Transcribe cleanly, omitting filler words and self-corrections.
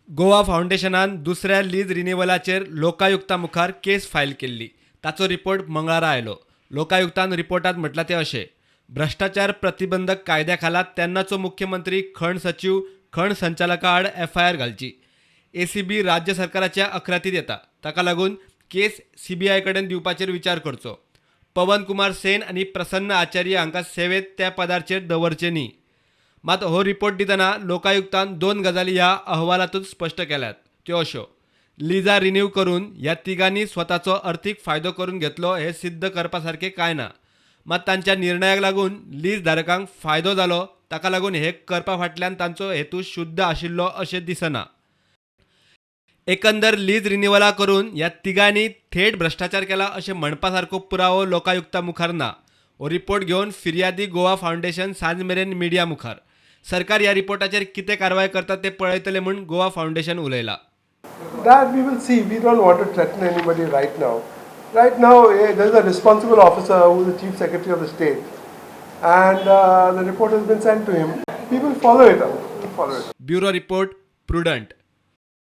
गोवा फावंडेशनान दुसऱ्या लीज रिनिवलाचेर लोकायुक्ता मुखार केस फायल केल्ली. ताचो रिपोर्ट मंगळारा आयलो. लोकायुक्तान रिपोर्टात म्हटलां तें अशें: भ्रश्टाचार प्रतिबंधक कायद्या खाला तेन्नाचो मुख्यमंत्री, खण सचीव, खण संचालका आड एफआयआर घालची. एसीबी राज्य सरकाराच्या अखत्यारीत येता. ताका लागून केस सीबीआय कडेन दिवपाचेर विचार करचो. पवन कुमार सेन आनी प्रसन्न आचार्य हांकां सेवेत त्या पदाचेर दवरचे न्ही. मात हो रिपोर्ट दितना लोकायुक्तान दोन गजाली ह्या अहवालातूच स्पश्ट केल्यात, त्यो अश्यो: लिजा रिन्यू करून ह्या तिगांनी स्वताचो अर्थीक फायदो करून घेतलो हें सिद्ध करपा सारकें कांय ना. मात तांच्या निर्णयाक लागून लीज धारकांक फायदो जालो, ताका लागून हें करपा फाटल्यान तांचो हेतू शुद्ध आशिल्लो अशें दिसना. एकंदर लीज रिन्युवला करून ह्या तिगांनी थेट भ्रश्टाचार केला अशें म्हणपा सारको पुरावो लोकायुक्ता मुखार ना. हो रिपोर्ट घेवन फिर्यादी गोवा फावंडेशन सांज मेरेन मिडिया मुखार. सरकार ह्या रिपोर्टाचेर कितें कारवाय करता तें पळयतले म्हूण गोवा फावंडेशन उलयला. That we will see. We don't want to threaten anybody right now. Right now, there is a responsible officer who is the Chief Secretary of the state, and the report has been sent to him. We will follow it up. We will follow it up. Bureau report, Prudent.